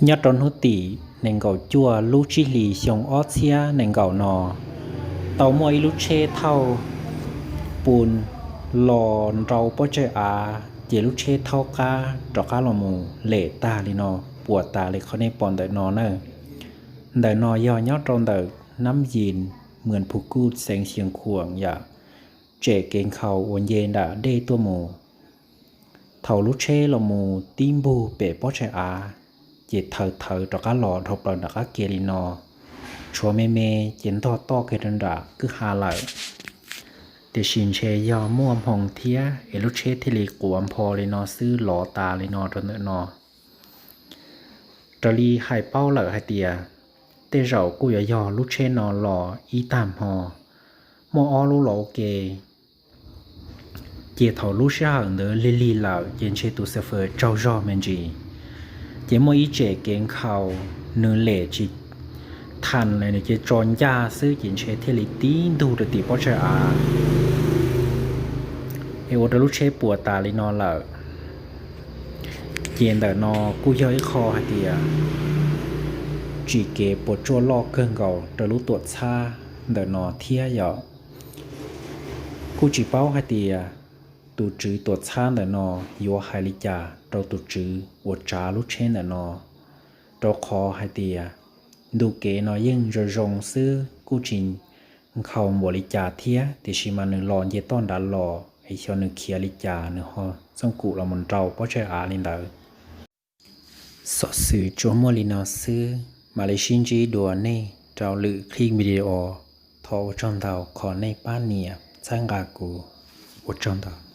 Nyob rau hnub tim nees nkaum cuaj lub tsib hlis xyoo ob txhiab nees nkaum no, tau muaj ib lub tsheb thauj pus los nrau pob tsag av, ces lub tsheb thaub qab rov qab los mus lem tag li no, puas tas li qhov nej pom ntawm no na. Ntawm no yog nyob rau ntawm Nam Yis, mwm Phu Kuj, xeev Xeev Khuam yom, tsem kev nkhaus uas nce nram dej tuaj mus. Thaum lub tsheb los mus tib npug pem pob tsag av, ces thawv thawv rov qab los dhau plaws nram qab ke li no, tshuav me me ces ntog toj kiag rau nram kwj ha lawm. Tiam sis ntshe yog muaj hmoo thiab es lub tsheb thiaj li quav npho li no xwb, lov tas li no rau ntawm no. Raws li hais paub lawm hais tias tej zaum kuj yuav yog lub tsheb no los ib tag hmo, muaj ob lub los ua ke. Ces thaum lub sij hawm ntawd lig lig lawm ces ntshe tus xav fawm tsaug zog me ntsis, ces muaj ib tsem kev nkhaus, nws lem tsis thas li, nws cia tso ncaj xwb ces ntshe thiaj li tib ntug rau tim pob tsag av, es ua rau lub tsheb puas tas li no lawm. Ces ntawm no kuj yog ib qho hais tias tsim kev puas tsuaj loj kawg nkaus rau lub tuam txhab ntawm no thiab yom. Kuj tsis paub hais tias tus tswv tuam txhab ntawm no yuav hais li cas rau tus tswv uas tsav lub tsheb ntawm no, rau qhov hais tias ntu kev no yeej zoo zoo xwb, kuj tsis nkhaus npaum li cas thiab, tiam sis mas nws los nce toj nrad los es xyov nws khiav li cas nws ho txooj kum los mus nrau pob tsag av li ntawd. Xov xwm tsuas muaj li no xwb, mam li sib ntsib dua nej rau lwm clip video. Thov ua tsaug ntau qhov nej pab nias txhawb nqa kuv. Ua tsaug ntau.